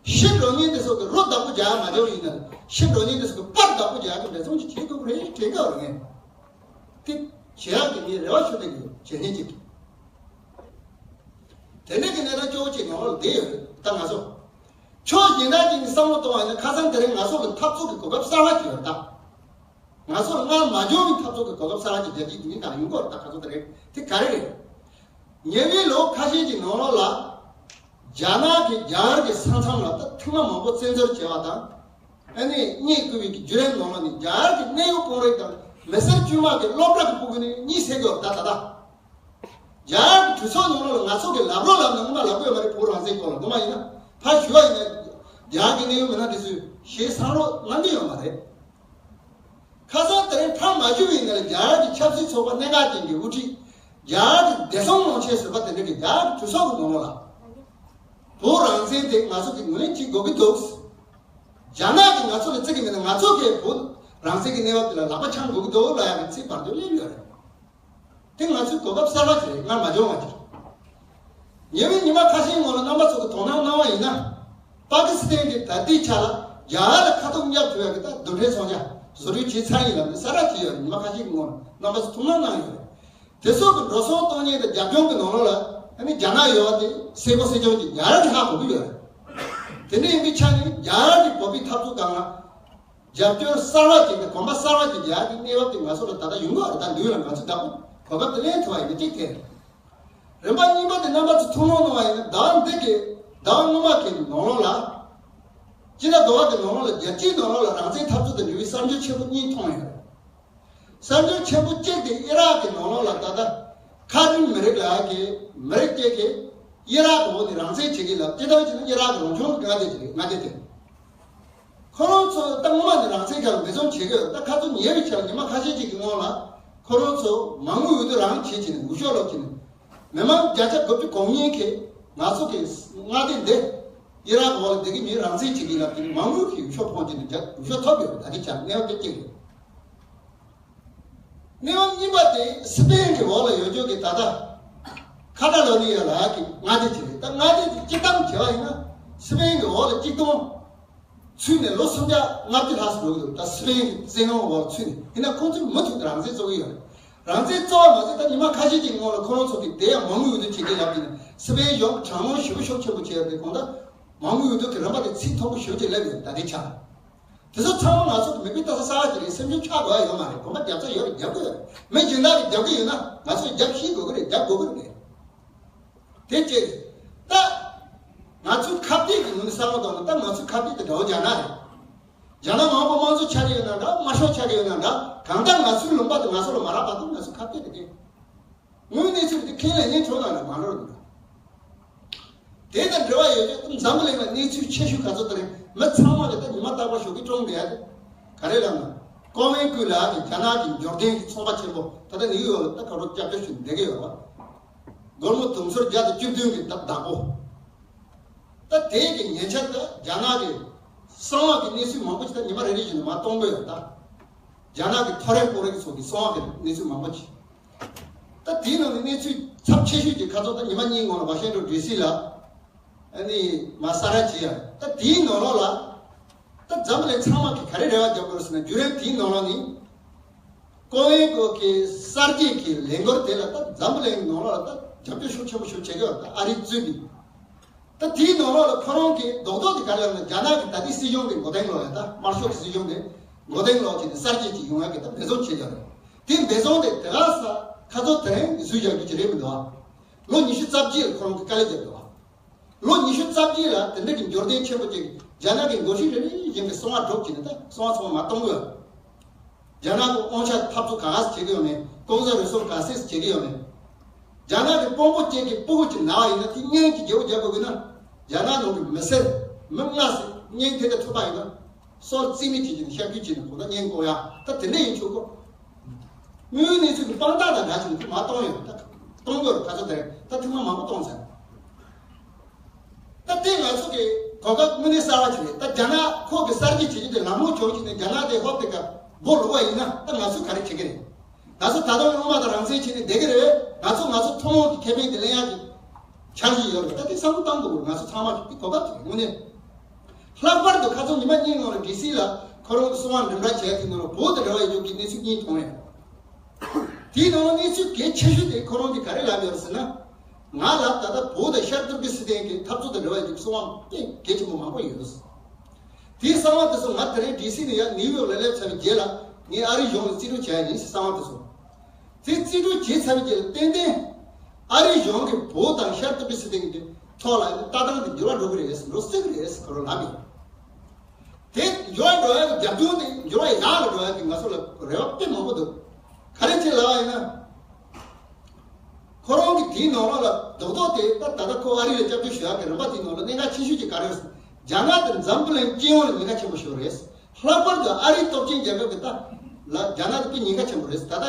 ཤི་འགྲོ་མཁན་དེ་ཚོ་གི་རོ་བདག་པོ་རྒྱག་ཡག་མ་བྱུང་བ་ཡིན་ན། ཤི་འགྲོ་མཁན་དེ་ཚོ་གི་པར་བདག་པོ་རྒྱག་ཡག་གི་འབད་བརྩོན་ཅིག་བྱེད་དགོས་ཀྱི་རེད་དྲན་གྱི་ཡོད་རེད། ངས་དེ་བྱེད་ཡག་གི་ངས་རེ་བ་ཞུ་བསྡད་ཀྱི་ཡོད། བྱེད་མཁན་ཅིག་གིས། དེ་འདྲ་གི་གནས་སྟངས་སྐྱོ་བོ་ཅིག་ནང་ལ་བསྡད་ཡོད་རེད་ད་ང་ཚོ། ཕྱོགས་གཞན་དག་ཅིག་ནས་བསམ་བློ་གཏོང་བ་ཡིན་ན་ཁ་སང་དེ་རིང་ང་ཚོ་གི་འཐབ་རྩོད་ཀྱི་གོ་སྐབས་གསར་པ་ཅིག་ཡོད་རེད་ད། ང་ཚོར་སྔར་མ་བྱུང་བའི་འཐབ་རྩོད་ཀྱི་གོ་སྐབས་གསར་པ་ཅིག་རྒྱལ་སྤྱིའི་མདུན་ལ་ཡོང་གི་ཡོད་རེད་ད། ག་ཚོད་དེ་རེད། དེ་ག་རེ་རེད། ཉེ་བའི་ལོ་ཁ་ཤས་ཀྱི་ནང་ལོགས་ལ། རྒྱ་ནག་གིས་རྒྱ་གར་གྱི་ས་མཚམས་ལ་ད་ཐེངས་མ་མང་པོ་བཙན་འཛུལ་བྱས་པ་དང་། ཨ་ནི་རྙེད་བཀུར་བའི་བརྒྱུད་རིམ་ནང་ལོགས་ནས་རྒྱ་གར་གྱི་གནད་ཡོད་དཔོན་རིགས་དང་མི་སེར་དཀྱུས་མ་གི་སློབ་གྲྭ་གི་ཕྲུ་གུ་ནས་གཉིད་སད་ཀྱི་ཡོད་རེད་ད་ད་ལྟ། རྒྱ་གར་གྱི་གྲོས་ཚོགས་ནང་ལོགས་ལ་ང་ཚོ་གི་ལབ་རོགས་ལབ་ན་སྔོན་མ་ལབ་ཀྱི་ཡོད་མ་རེད། བོད་རང་བཙན་སྐོར་ལ་སྔོན་མ་ཡིན་ན། ཕར་ཞུ་བ་ཡིན་ན་རྒྱ་གར་གྱི་གནད་ཡོད་མི་སྣ་དེ་ཚོས་ཞེ་སང་རོགས་གནང་གི་ཡོད་མ་རེད། ཁ་སང་དེ་རིང་ཕར་མ་ཞུ་བའི་ནང་ལ་རྒྱ་གར་གྱི་ཆབ་སྲིད་ཚོགས་པ་གནད་འགག་ཅན་གྱི་དབུ་ཁྲིད། རྒྱ་གར་གྱི་བདེ་སྲུང་དབང་ཆེན་ཟུར་པ་དེ་འདྲ་གིས་རྒྱ་གར་གྱི་གྲོས་ཚོགས་ཀྱི་ནང་ལོགས་ལ། བོད་རང་བཙན་དེ་ང་ཚོ་གི་ངོས་ལེན་བྱེད་དགོས་ཀྱི་འདུག་རྒྱ་ནག་གིས་ང་ཚོ་ལ་བརྩི་གི་མེད་ན་ང་ཚོ་གིས་བོད་རང་བཙན་གྱི་གནས་བབ་དེ་ལ་ལག་པ་འཆང་དགོས་ཀྱི་འདུག་ལབ་ཡག་གི་ཚིག་བར་དུ་སླེབས་ཡོད་རེད། དེ་ང་ཚོའི་གོ་སྐབས་གསར་པ་ཅིག་རེད། སྔར་མ་བྱུང་བ་ཅིག་ཉེ་བའི་ཉི་མ་ཁ་ཤས་སྔོན་ལ་རྣམ་པ་ཚོ་གིས་དོ་སྣང་གནང་བ་ཡིན་ན། པ་ཀི་སི་ཐན་གྱིས་ད་ལྟའི་ཆ་ལ་རྒྱ་གར་ལ་ཁ་ཐུག་བརྙས་ཐུབ་ཡག་གི་ད་རྡུལ་ཕྲན་མཚོན་ཆ་བཟོ་སྐྲུན་བྱས་ཚར་ཡིན་ལབ་ནས་གསལ་བསྒྲགས་བྱས་ཡོད་རེད། ཉི་མ་ཁ་ཤས་ཀྱི་སྔོན་ལ་རྣམ་པ་ཚོ་ཐུགས་སྣང་གནང་ཡོད་རེད། དེ་ཚོ་གི་འགྲོ་སོང་གཏོང་མཁན་དང་རྒྱབ་ལྗོངས་ཀྱི་ནང་ལོགས་ལ་ཨ་ནི་རྒྱ་ནག་ཡོད་པ་དེ་གསལ་པོ་གསལ་རྐྱང་གིས་རྒྱ་གར་གྱིས་ཧ་གོ་གི་ཡོད་རེད། དེ་འདྲ་ཡིན་པའི་ཆ་ནས་རྒྱ་གར་གྱི་བོད་པའི་འཐབ་རྩོད་སྒང་ལ། རྒྱབ་སྐྱོར་གསར་པ་ཅིག་དང་གོམ་པ་གསར་པ་ཅིག་རྒྱག་གི་གནས་བབ་དེ་ང་ཚོ་ལ་ད་ལྟ་ཡོང་གི་རེད། ད་མདུན་ལ་ང་ཚོས་བདག་པོ་གོ་སྐབས་དེ་ལེན་ཐུབ་པ་ཡིན་ན་གཅིག་དེ་རེད། རིམ་པ་གཉིས་པ་དེ་རྣམ་པ་ཚོས་ཐུགས་སྣང་གནང་བ་ཡིན་ན། ཟླ་བ་འདི་གི་ཟླ་བ་སྔོན་མ་གི་ནང་ལོགས་ལ། སྤྱི་ཟླ་དགུ་པ་གི་ནང་ལོགས་ལ་རྒྱལ་སྤྱིའི་ནང་ལོགས་ལ་རང་བཙན་འཐབ་རྩོད་དང་འབྲེལ་བའི་གསར་འགྱུར་ཆེན་པོ་གཉིས་མཐོང་ཡོད་རེད། གསར་འགྱུར་ཆེན་པོ་གཅིག་དེ་ཨི་རག་གི་ནང་ལོགས་ལ་ད་ལྟ་ཁ་ཏུན་མི་རིགས་ལ་གི་མི་རིགས་གཅིག་གིས་ཨི་རག་གི་འོག་ནས་རང་བཙན་བྱེད་ཀྱི་ལབ། སྤྱིར་བཏང་བྱས་ན་ཨི་རག་གི་རང་སྐྱོང་གི་མངའ་སྡེ་ཅིག་རེད། མངའ་སྡེ་དེ། ཁོ་རང་ཚོ་ད་སྔོན་མ་ནས་རང་བཙན་སྒང་ལ་འབད་བརྩོན་བྱེད་ཀྱི་ཡོད། ད་ཁ་ཚོན་ཉེ་བའི་ཆར་ཉི་མ་ཁ་ཤས་ཅིག་གི་སྔོན་ལ་ཁོ་རང་ཚོ་མ་དངུལ་འོས་བསྡུ་རང་བྱེད་བྱས་ནས་འོས་ཤོག་སློག་བྱས་ནས། མི་མང་བརྒྱ་ཆ་དགུ་བཅུ་གོ་གཉིས་ཀྱིས་ང་ཚོ་གི་མངའ་སྡེ་འདི་ཨི་རག་འོག་ལ་བསྡད་ཀྱི་མིའི་རང་བཙན་བྱེད་ཀྱི་ལབ་ཀྱི་མང་མོས་ཀྱིས་འོས་ཤོག་འཕངས་བྱས་ནས་རྒྱ་འོས་ཤོག་ཐོབ་ཡོད་རེད། ད་ལྟའི་ཆར་གནས་བབ་དེ་གཅིག་རེད། གནས་བབ་གཉིས་པ་དེ་སི་པེན་གྱི་འོག་ལ་ཡོད་ཆོག་གི་ད་ལྟ་ཁ་ཏ་ལོ་ནི་ཡ་ལ་གི་མངའ་སྡེ་ཅིག་རེད། ད་མངའ་སྡེ་དེ་སྤྱིར་བཏང་བྱས་པ་ཡིན་ན་སི་པེན་གྱི་འོག་ལ་གཅིག་སྟོང་ ཚུད་ནས་ལོ་སུམ་བརྒྱ་ལྔ་བཅུ་ལྷག་ཙམ་འགྲོ་གི་འདུག་ད་སི་པེན་གྱི་བཙན་གཡོག་འོག་ཚུད་ནས། ཡིན་ན་ཁོང་ཚོས་མུ་མཐུད་དུ་རང་བཙན་རྩོད་ཀྱི་ཡོད་རེད། རང་བཙན་རྩོད་པ་མ་ཟད། ད་ཉི་མ་ཁ་ཤས་ཀྱི་སྔོན་ལ་ཁོ་རང་ཚོ་གིས་དེ་ཡང་མ་དངུལ་འོས་བསྡུ་བྱེད་ཀྱི་ལབ་ཀྱི་ནས། སི་པེན་གཞུང་གིས་དྲག་གནོན་ཞེ་པོ་ཤུགས་ཆེན་པོ་བྱས་ཡོད་རེད། དགོངས་དག་མ་དངུལ་འོས་བསྡུ་གི་རིམ་པ་དེ་ཚིག་མཐོན་པོ་ཞེ་པོ་ཅིག་སླེབས་ཡོད། ད་ལྟའི་ཆར་དེ་ཚོ་ཚང་མ་ང་ཚོ་གི་མིག་དཔེ་ལྟ་ས་གསར་པ་ཅིག་རེད། སེམས་ཤུགས་ཆག་དགོས་ཡ་ཡོད་མ་རེད། དགོངས་པ་རྒྱབ་ས་ཡོད་རེད། རྒྱབ་དགོས་ཡོད་རེད། མི་གཞན་དག་གིས་རྒྱབ་ཀྱི་ཡོད་ན་ང་ཚོས་རྒྱབ་ཤེས་དགོས་ཀྱི་རེད། རྒྱབ་དགོས་ཀྱི་རེད། དེ་གཅིག་རེད། ད་ང་ཚོའི་ཁ་གཏད་ཀྱི་ངོས་ནས་བསམ་བློ་བཏང་ན། ད་ང་ཚོའི་ཁ་གཏད་དེ་འདྲ་བོ་རྒྱ་ནག་རེད། རྒྱ་ནག་མ་འོངས་པ་དམངས་གཙོ་ཆགས་ཀྱི་ཡོད་ན་འདྲ། དམར་ཤོག་ཆགས་ཀྱི་ཡོད་ན་འདྲ། གང་ལྟར་ང་ཚོའི་ལུང་པ་དེ་ང་ཚོ་ལ་མ་རག་པ་དང་། ང་ཚོའི་ཁ་གཏད་དེ་དེ། དངོས་གནས་ཚུལ་དེ་ཁས་ལེན་ཉན་ཆོག་ན་རེད། མ་འགྲོ་འདུག་དེ་དང་འབྲེལ་བ་ཡོད་ཚད་འཛམ་བུ་གླིང་ལ་གནས་ཚུལ་ཆེ་ཤོས་ག་ཚོད་དེ་རེད། མི་ཚང་མ་གིས་ད་ཉི་མ་རྟག་པར་ཞོགས་ཀས་བཀྲོངས་བསྡད་ཡ་དེ་ག་རེ་ལབ་ན། ཀོ་ཝེན་ཀུའེ་ལགས་ཀྱིས་རྒྱ་ནག་གི་འབྱོར་ལྡན་གྱི་ཚོང་པ་ཆེན་པོ། ད་ལྟ་ནིའུ་ཡོག་ལ་ད་ག་རེ་སྐྱབས་བཅོལ་ཞུས་བསྡད་ཀྱི་ཡོད་པ། སྒོར་མོ་དུང་ཕྱུར་བརྒྱ་དང་བཅུ་བདུན་གྱི་ད་བདག་པོ། ད་དེ་གི་ཉེ་ཆར་ད་རྒྱ་ནག་གི་གསང་བ་གི་གནས་ཚུལ་མང་པོ་ཞིག་ད་ཉི་མ་རེ་རེ་བཞིན་དུ་མར་གཏོང་གི་ཡོད། ད་རྒྱ་ནག་གི་ཐོ་རེངས་པོ་རེངས་སོགས་ཀྱི་གསང་བ་གི་གནས་ཚུལ་མང་པོ་ཞིག་ད་དེའི་ནང་ནས་གནས་ཚུལ་ཚབས་ཆེ་ཤོས་ཀྱི་ཁ་ཚོན་ད་ཉི་མ་གཉིས་སྔོན་ལ་ཝ་ཤིང་ཊོན་ཌི་སི་ལ་ཨ་ནི་མར་གསར་བསྒྲགས་བྱས་ཡ། ད་དེའི་ནང་ལོགས་ལ་ད་འཛམ་བུ་གླིང་ཚང་མ་གིས་ག་རེ་རེ་བ་རྒྱབ་དགོས་ཟེར་ན། བརྒྱུད་རིམ་དེའི་ནང་ལོགས་ནས་ཀོ་ཝེན་ཀུའེ་གི་གསར་བརྗེ་གི་ལས་འགུལ་དེ་ལ་ད་འཛམ་བུ་གླིང་ནང་ལོགས་ལ་ད་རྒྱབ་སྐྱོར་ཤུགས་ཆེན་པོ་ཞིག་བྱེད་ཀྱི་ཡོད། ད་ཨ་རི་གཙོས་པའི། ད་དེའི་ནང་ལོགས་ལ་ཁོ་རང་གི་རྡོག་རྡོག་དེ་ག་རེ་ལབ་ན། རྒྱ་ནག་གི་ད་ལྟའི་སྲིད་གཞུང་དེ་མགོ་རྟིང་སློག་ཡ། ད་དམར་ཤོག་གི་སྲིད་གཞུང་དེ་མགོ་རྟིང་སློག་བྱས་ནས་གསར་བརྗེ་ཅིག་ཡོང་ཡ་གི་ད་འབད་བརྩོན་བྱེད་ཀྱི་ཡོད་རེད། དེ་འབད་བརྩོན་དེ་དེ་ག་ས་ཁ་ཚོན་དེ་རིང་ནས་བཟོས་བཞག་རྒྱུ་ཅིག་རེད་མི་འདུག་ཨ། ལོ་ཉི་ཤུ་རྩ་བརྒྱད་ལ་ཁོ་རང་གིས་དཀའ་ལས་བརྒྱབ་འདུག་ཨ། ལོ་ཉི་ཤུ་རྩ་བརྒྱད་ལ་དེ་འདྲ་གི་འབྱོར་ལྡན་ཆེན་པོ་ཅིག་རྒྱ་ནག་གི་འགོ་ཁྲིད་རེ་རེ་བཞིན་གྱི་གསང་བ་སྒྲུབ་བྱས་ནས་ད་གསང་བ་ཚང་མ་མར་གཏོང་དགོས། རྒྱ་ནག་གི་དབང་ཆ་འཐབ་རྩོད་ག་ག་བྱེད་ཀྱི་ཡོད་མེད། ལྐོག་ཟ་རུལ་སུངས་ག་ཚད་བྱེད་ཀྱི་ཡོད་མེད། རྒྱ་ནག་གི་དཔོན་པོ་ཅིག་གི་སྤུ་གུ་ཅིག་ན་བ་ཡིན་ན། དེ་གཉེན་གྱི་རྒྱལ་པོ་རྒྱག་དགོས་ཀྱི་ན། རྒྱ་ནག་ནང་གི་མི་སེར་མི་ལྔ་ཟིག་གཉེན་དེ་འདྲ་ཐུབ་པ་ཡིན་ན། སྲོག་རྩིས་མེད་བྱེད་ཀྱི་ནི་ཤ་ཁུལ་བྱེད་ནི་ཁོ་ད་གཉེན་བསྐོ་ཡ། ད་དེ་འདྲ་ཡིན་ཆོག་གོ། དངོས་ཡོད་གནས་ཚུལ་གྱི་དཔང་རྟགས་དང་འདྲ་བྱས་ནས་ཁོ་མར་གཏོང་ཡོད། ད་གཏོང་དགོས་རེད། ག་ཚོད་དེ་རེད། ད་ཐེངས་མ་མང་པོ་གཏོང་ཚར། ད་ལྟའི་ང་ཚོ་གི་གོ་སྐབས་དངོས་གནས་གསར་བ་ཞིག་རེད། ད་རྒྱ་ནག་ཁོ་གི་གསར་བརྗེ་བྱེད་རྒྱུ་དེ་ལམ་ལྷོང་བྱུང་བྱས་ནས་རྒྱ་ནག་དེ་ཧོབ་དེ་ཀ་སྒོ་ལུག་པ་ཡིན་ན། ད་ང་ཚོས་ག་རེ་བྱེད་ཀྱི་རེད། ང་ཚོ་ད་དུང་དབུ་མ་དང་རང་བཙན་བྱས་ནས་བསྡད་ཀྱི་རེད། ང་ཚོ་ང་ཚོ་ཐུན་མོང་གི་ཁེ་ཕན་དེ་ལེན་ཡག་གི་འཆར་གཞི་ཡོད་རེད། ད་དེ་བསམ་བློ་གཏང་དགོས་རེད། ང་ཚོ་ཚང་མ་གི་དེ་གོ་སྐབས་དེ་རེད། དངོས་གནས། ལྷག་པར་དུ་ཁ་སང་ཉི་མ་གཉིས་སྔོན་ལ་ཌི་སི་ལ་ཁོ་རང་གི་གསང་བ་འགྲེམས་སྒྲ་བྱས་དེ་ནང་ལ་བོད་དང་འབྲེལ་བ་ཡོད་རྒྱུ་གི་གནས་ཚུལ་གཉིས་མཐོང་ཡོད། དེའི་ནང་ལ་གནས་ཚུལ་གལ་ཆེ་ཤོས་དེ་ཁོ་རང་གིས་ག་རེ་ལབ་ཡོད་ཟེར་ན། ང་ལ་ད་ལྟ་བོད་དང་ཤར་ཏུར་ཀི་སི་ཐན་གྱི་འཐབ་རྩོད་དང་འབྲེལ་བ་ཡོད་རྒྱུ་གི་གསང་བ་དཔེ་གལ་ཆེན་པོ་མང་པོ་ཡོད། དེའི་གསང་བ་དེ་ཚོ་ང་དེ་རིང་ཌི་སི་ནས་ཡར་ནིའུ་ཡོག་ལ་སླེབས་ཚར་བའི་རྗེས་ལ་ངས་ཨ་རིའི་གཞུང་ལ་རྩིས་སྤྲོད་བྱས་ཡིན་ཟེར། གསང་བ་དེ་ཚོ། དེ་རྩིས་སྤྲོད་བྱས་ཚར་བའི་རྗེས་ལ་ཏན་ཏན་ཨ་རིའི་གཞུང་གིས་བོད་དང་ཤར་ཏུར་ཀི་སི་ཐན་གྱི་ཐོག་ལ་ལྟ་སྟངས་དེ་འགྱུར་བ་འགྲོ་གི་རེད། འགྲོ་སྲིད་ཀྱི་རེད་ཟེར་ཁོ་རང་ལབ་ཡོད། དེ་འགྱུར་བ་འགྲོ་ཡག་གི་རྒྱབ་ལྗོངས་དེ། འགྱུར་བ་ཡག་ལ་འགྲོ་ཡག་གི་ང་ཚོ་ལ་རེ་བ་དཔེ་མང་པོ་འདུག་ག་རེ་བྱས་ལབ་པ་ཡིན་ན། ཁོ་རང་གི་དེའི་ནང་ལོགས་ལ་རྡོག་རྡོག་དེ་ད་ད་ལྟ་ཁོ་ཨ་རི་ལ་སྐྱབས་བཅོལ་ཞུ་ཡག་གི་རིམ་པ་དེའི་ནང་ལ་གནད་འགག་ཆེ་ཤོས་ཀྱི་ག་རེ་རེད། རྒྱ་ནག་དེ་འཛམ་བུ་གླིང་སྤྱི་ཡོངས་ལ་ཉེན་ཁ་ཆེན་པོ་ཞིག་རེད། ལྷག་པར་དུ་ཨ་རིའི་སྟོབས་ཆེན་རྒྱལ་ཁབ་ཀྱི་ད་ལ་རྒྱ་ནག་དེ་དཔེ་ཉེན་ཁ་ཆེན་པོ་རེད། ད་ལྟ་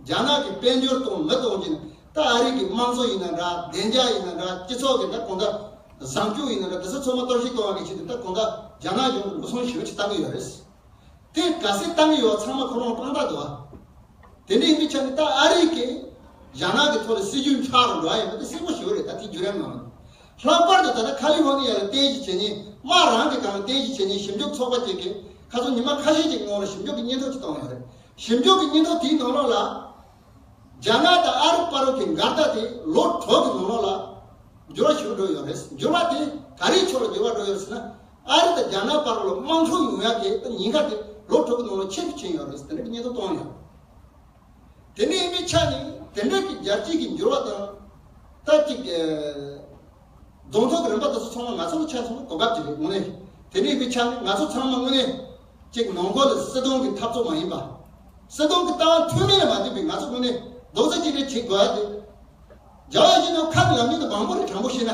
རྒྱ་ནག་གི་དཔལ་འབྱོར་གཏོང་མི་གཏོང་གི་ནི། ད་ཨ་རི་གི་དམངས་གཙོ་ཡིན་ན་འདྲ། བདེ་འཇགས་ཡིན་ན་འདྲ། སྤྱི་ཚོགས་ཀྱི་ད་གང་ལྟར་བཟང་སྤྱོད་ཡིན་ན་འདྲ། དེ་ཚོ་ཚང་མ་གཏོར་བཤིག་གཏོང་བ་གི་ཆེད་དུ་ད་གང་ལྟར་རྒྱ་ནག་གཞུང་གིས་འགྲོ་སོང་ཞེ་པོ་ཅིག་བཏང་གི་ཡོད་རེད། དེ་ག་ཚད་བཏང་གི་ཡོད་ཚང་མ་ཁོ་རང་དཔང་རྟགས་འདུག་ཨ། དེ་འདྲ་ཡིན་པའི་ཆ་ནས་ད་ཨ་རི་གིས་རྒྱ་ནག་གི་ཐོག་ལ་སྲིད་ཇུས་འཆར་རུ་འགྲོ་ཡ་ཡིན་པ་དེ་གསལ་པོ་ཞེ་པོ་རེད། ད་དེ་བརྒྱུད་རིམ་ནང་ལ། ལྷག་པར་དུ་ད་ལྟ་ཁ་ལི་ཧྥོར་ནི་ཡ་ལ་རྟེན་གཞི་བྱེད་མཁན། དམག་རང་གི་སྒང་ལ་རྟེན་གཞི་བྱེད་མཁན་ཞིབ་འཇུག་ཚོགས་པ་ཅིག་གིས་ཁ་སང་ཉི་མ་ཁ་ཤས་ཅིག་སྔོན་ལ་ཞིབ་འཇུག་གི་སྙན་ཐོ་ཅིག་བཏང་ཡོད་རེད། ཞིབ་འཇུག་གི་སྙན་ཐོ་དེའི་ནང་ལོགས་ལ། རྒྱ་ནག་དང་ཨ་རི་བར་གྱི་འགལ་ཟླ་དེ་ལོ་དྲུག་གི་ནང་ལོགས་ལ་འགྱུར་བ་ཞིག་འགྲོ་ཡོད་རེད། འགྱུར་བ་དེ་ག་རེའི་ཕྱོགས་ལ་འགྱུར་བ་འགྲོ་ཡོད་ཟེར་ན། ཨ་རི་དང་རྒྱ་ནག་བར་ལ་དམག་འཁྲུག་ཡོང་ཡག་གི་ཉེན་ཁ་དེ་ལོ་དྲུག་གི་ནང་ལ་ཆེ་རུ་ཕྱིན་ཡོད་རེད་ཟེར་དེ་འདྲ་གི་སྙན་ཐོ་བཏང་ཡོད། དེ་འདྲ་ཡིན་པའི་ཆ་ནས་དེ་འདྲ་གི་རྒྱལ་སྤྱི་གི་འགྱུར་བ་དང་། ད་ཅིག་རྫོང་ཐོག་གི་རིམ་པ་དེ་ཚོ་ཚང་མ་ང་ཚོ་ལ་ཆ་མཚོན་ན་གོ་སྐབས་ཅིག་རེད། དངོས་གནས་དེ་འདྲ་ཡིན་པའི་ཆ་ནས་ང་ཚོ་ཚང་མ་དངོས་གནས་ཅིག་ནང་ཁུལ་ལ་སྲིད་དོན་གྱི་འཐབ་རྩོད་མ་ཡིན་པ། སྲིད་དོན་གྱི་ལྟ་བ་མཐུན་མིན་ལ་མ་ལྟོས་པའི་ང་ཚོ་དངོས་གནས་རྡོག་རྩ་གཅིག་སྒྲིལ་བྱེད་དགོས་ཡ་དེ། རྒྱལ་བ་ཡིད་བཞིན་ནོར་བུ་ཁ་ནས་ལབ་མཁན་དེ་མང་པོ་རེད། དྲང་པོ་བཤད་ན།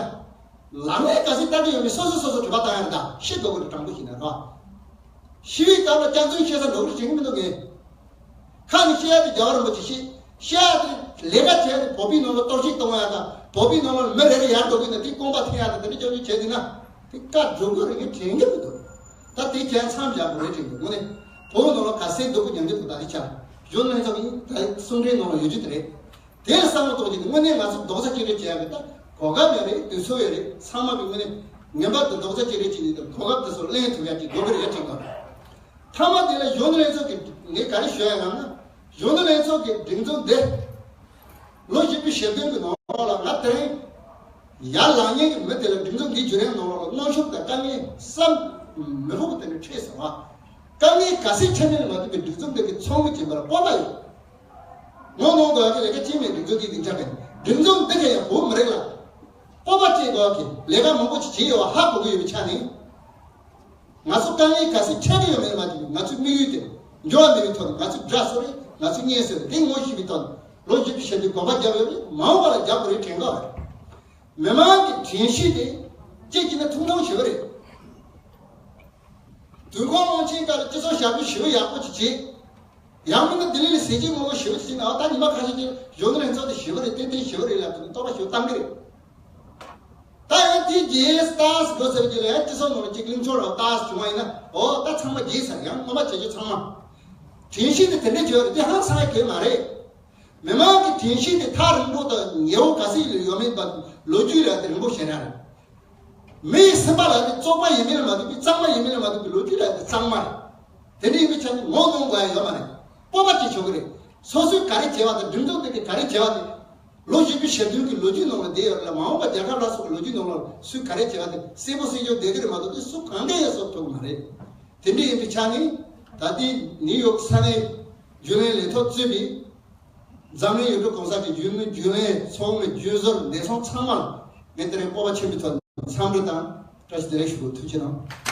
ལམ་ནས་ག་ཚོད་ལྟ་གི་ཡོད་མེད་སོ་སོས་སོ་སོ་དྲི་བ་བཏང་ཡ་རེད། ད་ཤེས་དགོས་ཀྱི་རེད། དྲང་པོ་བཤད་ན་རེད་བ། ཞི་བའི་སྐབས་ལ་སྐྱག་རྫུན་བཤད་ས་འགྲོ་གི་རེད་དྲན་གི་མི་འདུག་ངས། ཁ་ནས་བཤད་ཡ་དེ་རྒྱལ་བ་རིན་པོ་ཆེ་བཤད། བཤད་ཡ་དེ་ལས་ཀ་བྱས་ཏེ་བོད་པའི་ནང་ལ་གཏོར་བཤིག་གཏོང་ཡ་དང་། བོད་པའི་ནང་ལ་མི་རེ་རེ་ཡར་འགྲོ་གི་ན་དེ་རྐང་པ་འཐེན་ཡ་དང་དེ་འདྲ་སྐྱོན་བརྗོད་བྱས་ཟིན་ན། དེ་བཀའ་སྒྲུབ་དགོས་རེད་ངས་དྲན་གི་མི་འདུག་ད་དེ་བྱས་མཚམས་བཞག་དགོས་རེད་དྲན་གི། དངོས་གནས་བོད་ནང་ལ་ག་ཚད་སྡུག་པོ་མྱོང་གི་འདུག་ད་དེ་ཆ་གཞོན་ལྷན་ཚོགས་ཀྱི་ད་གསུང་འཕྲིན་ནང་ལ་ཡོད་རྒྱུ་དེ་རེད། དེ་ལ་བསམ་བློ་གཏོང་རྒྱུ་དེ་དངོས་གནས་ང་ཚོ་རྡོག་རྩ་གཅིག་སྒྲིལ་བྱེད་ཡ་གི་ད་གོ་སྐབས་ཡོད་རེད། དུས་ཚོད་ཡོད་རེད། ཚང་མ་གི་དངོས་གནས་ ངེས་པར་དུ་རྡོག་རྩ་གཅིག་རེ་གཅིག་ནས་དང་གོ་སྐབས་དེ་ཚོ་ལེན་ཐུབ་ཡ་གཅིག་དགོས་པ་རེད་ཅེས་དང་། མཐའ་མ་དེ་ལ་གཞོན་ནུ་ལྷན་ཚོགས་ཀྱི་ངས་ག་རེ་ཞུ་ཡ་ཡང་ན། གཞོན་ནུ་ལྷན་ཚོགས་ཀྱི་སྒྲིག་འཛུགས་འདི་ལོ་བཞི་བཅུ་ཞེ་བདུན་གྱི་ནང་ལ་ང་དེ་རིང་ཡར་ལངས་མཁན་གྱི་མི་དེ་ལ་སྒྲིག་འཛུགས་འདིའི་བརྒྱུད་རིམ་ནང་ལ་གནོན་ཤུགས་དང་དཀའ་ངལ་བསམ་མི་ཕོད་པ་དེ་འདྲ་འཕྲད་སོང་བ། དཀའ་ངལ་ག་ཚད་འཕྲད་ནས་མ་ཐུབ་པའི་སྒྲིག་འཛུགས་འདི་གི་ཚོགས་མི་བྱེད་པར་སྤོབས་པ་ཡོད། ངོ་གནོང་དགོས་ཀྱི་ལས་ཀ་ཅི་མེད། སྒྲིག་འཛུགས་འདི་སྡིངས་ཆ་གི་སྒྲིག་འཛུགས་འདི་ག་ཡང་བོད་མི་རིགས་ལ་སྤོབས་པ་སྐྱེ་དགོས་ཀྱི་ལས་ཀ་མང་པོ་ཅིག་བྱས་ཡོད་པ་ཧ་གོ་གི་ཡོད་པའི་ཆ་ནས། ང་ཚོ་དཀའ་ངལ་ག་ཚོད་འཕྲད་ཀྱི་ཡོད་མེད་མ་ཐུབ་པའི་ང་ཚོའི་དམིགས་ཡུལ་དེ་འགྱུར་བ་མེད་པའི་ཐོག་ནས་ང་ཚོའི་དགྲ་སུ་རེད། ང་ཚོའི་གཉེན་སུ་རེད། དེ་ངོ་ཤེས་པའི་ཐོག་ནས་ལོ་བཞི་བཅུ་ཞེ་བདུན་གོམ་པ་བརྒྱབ་ཡོད་རེད། མ་འོངས་པ་ལ་རྒྱག་དགོས་རེད་དྲན་གི་རེད། མི་མང་གི་དྲན་ཤེས་དེ་གཅིག་བྱས་ན་ཐུང་ཐུང་ཞེ་པོ་རེད། དུས་འཁོར་དབང་ཆེན་སྐབས་ལ་སྤྱི་ཚོགས་ཞབས་ཞུ་ཞེ་པོ་ཡག་པོ་ཅིག་བྱས། ཡང་མིན་ན་ལྡི་ལི་ལ་ཟས་བཅད་ངོ་རྒོལ་ཞེ་པོ་ཅིག་བྱས་ན། ཨ་ད་ཉི་མ་ཁ་ཤས་ཅིག་གཞོན་ནུ་ལྷན་ཚོགས་དེ་ཞེ་པོ་རེད། ཏན་ཏན་ཞེ་པོ་རེད་ལབ་དུས་རྟོག་པ་ཞེ་པོ་བཏང་གི་རེད། ད་ཡང་དེའི་རྗེས་ལྟ་ས་འགྲོ་ཟེར་གྱི་ལ་ཡང་སྤྱི་ཚོགས་ནང་ལ་ཅིག་གླེང་ཕྱོགས་རང་ལྟ་ས་བྱུང་བ་ཡིན་ན། འོ་ད་ཚང་མ་རྗེས་ཟེར། ཡང་སྔོན་མ་བྱེད་རྒྱུ་ཚང་མ། དྲན་ཤེས་དེ་དེ་འདྲ་བྱོས་རེད། དེ་ཧང་སང་ཡ་གང་ཡང་མ་རེད། མི་མང་གི་དྲན་ཤེས་དེ་ཐག་རིང་པོ་དང་ཉེ་བོ་ག་ཚོད་ཡོད་མེད་པ་ལོ་རྒྱུས་ལ་དེ་རིང་པོ་ཞེ་དྲག་རེད། མི་ཡི་སེམས་པ་ལ་དེ་བཙོག་པ་ཡིན་མིན་ལ་མ་ལྟོས་པའི་གཙང་མ་ཡིན་མིན་ལ་མ་ལྟོས་པའི་ལོ་རྒྱུས་ལ་དེ་གཙང་མ་རེད། དེ་འདྲ་ཡིན་པའི་ཆ་ནས་ངོ་གནོང་དགོས་ཡ་ཡོད་མ་རེད། སྤོབས་པ་སྐྱེ་ཆོག་གི་རེད། སོ་སོས་ག་རེ་བྱས་པ་དང་སྒྲིག་འཛུགས་དེ་གིས་ག་རེ་བྱས་པ་དེ། ལོ་བཞི་བཅུ་ཞེ་བདུན་གྱི་ལོ་རྒྱུས་ནང་ལ་བསྡད་ཡོད་རེད་ལ། མ་འོངས་པ་རྒྱལ་ཁབ་སླར་གསོ་གི་ལོ་རྒྱུས་ནང་ལ་སུས་ག་རེ་བྱས་པ་དེ་གསལ་པོ་གསལ་རྐྱང་བསྡད་ཀྱི་རེད་མ་གཏོགས། དེ་སུ་གང་གས་ཡང་བཟོ་ཐུབ་ཀྱི་མ་རེད། དེ་འདྲ་ཡིན་པའི་ཆ་ནས་ད་ལྟའི་ནིའུ་ཡོག་ས་གནས་རྒྱུན་ལས་ལས་ཐོག་གཙོས་པའི་འཛམ་གླིང་ཡུལ་གྲུ་གང་ས་ཀྱི་རྒྱུན་ལས་རྒྱུན་ལས་ཚོགས་མི་རྒྱུན་ཟུར་ལས་ཚོགས་ཚང་མ་ལ་ངས་དེ་རིང་སྤོབས་པ་ཆེན་པོའི་ཐོག་ནས་འཚམས་འདྲི་དང་བཀྲ་ཤིས་བདེ་ལེགས་ཞུ་དགོས། ཐུགས་རྗེ་གནང་།